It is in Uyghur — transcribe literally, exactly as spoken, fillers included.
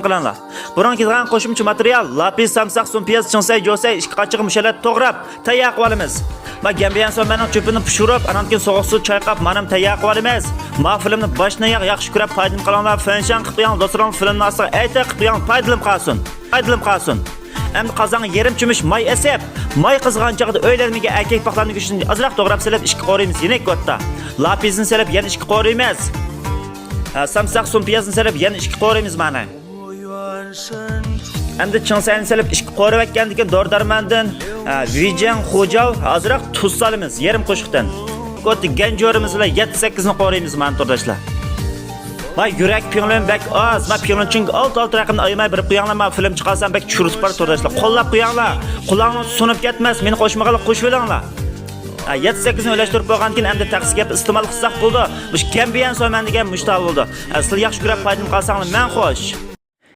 قىلىڭلار. بۇرۇن كېزىغان قوشۇمچە ماتېرىيال، لاپىز، سامساق، سۇنپىياز، چىڭسەي، جوسەي ئىككى قاچىغا مۇشەلەت توغراپ تەييار قىلىۋالىمىز. ما گەنبىيەن سومەننىڭ چۆپىنى پىشۇرۇپ، ئانان كېيىن سوغۇق سۇ چايقاپ، مانىمۇ تەييار قىلىۋالىمىز. ما فىلىمنى باشتىن ئاياغ ياخشى كۆرۈپ پايدىلىنىپ قېلىڭلار. فېنشاڭ قىلىپ قويۇڭ، دوستلىرىڭلار فىلىمنى ئاستىغا ئەيتىپ قىلىپ قويۇڭ، پايدىلىنىپ قالسۇن. پايدىلىنىپ قالسۇن. ئەمدى قازانغا يېرىم چۆمۈچ ماي ئېسىپ، ماي قىزغان چاغدا ئۆيلەنمىگە ئەركەك پاقلارنىڭ گۆشىنى ئازراق توغراپ سېلىپ ئىككى قورۇيمىز، يېنىك ئوتتا. لاپىزنى سېلىپ يەنە ئىككى قورۇيمىز. ھە، سامساق سۇنپىيازنى سېلىپ يەنە ئىككى قورۇيمىز مانا. ئەمدى چىڭسەينى سېلىپ ئىككى قورۇۋەتكەندىن كېيىن دورا دەرماندىن، ھە، ۋىجەڭ، خۇجاۋ، ئازراق تۇز سالىمىز، يېرىم قوشۇقتىن. كوتى گەنجۇرىمىز بىلەن يەتتە سەككىزنى قورۇيمىز مانا تورداشلار. ۋاي يۈرەك پىڭلىن بەك ئاز. ما پىڭلىنچىڭ ئالتە ئالتە رەقەمنى ئايىماي بېرىپ قويۇڭلار، ما فىلىم چىقارسام بەك چۈشۈرتۈپ بار تورداشلار. قوللاپ قويۇڭلار. قۇلاقنىڭ سۇنۇپ كەتمەس، مېنى قوشمىغانلىق قوشۇۋېلىڭلار. ھە، يەتتە سەككىزنى ئۆلەشتۈرۈپ بولغاندىن كېيىن ئەمدى تەخسە گەپ ئىستېمال قىلساق بولىدۇ. مۇشۇ گەنبىيەن سومەن دېگەن مۇشۇ تال بولىدۇ. ھە، سىلەر ياخشى كۆرۈپ پايدىلىنىپ قالساڭلار مەن خوش.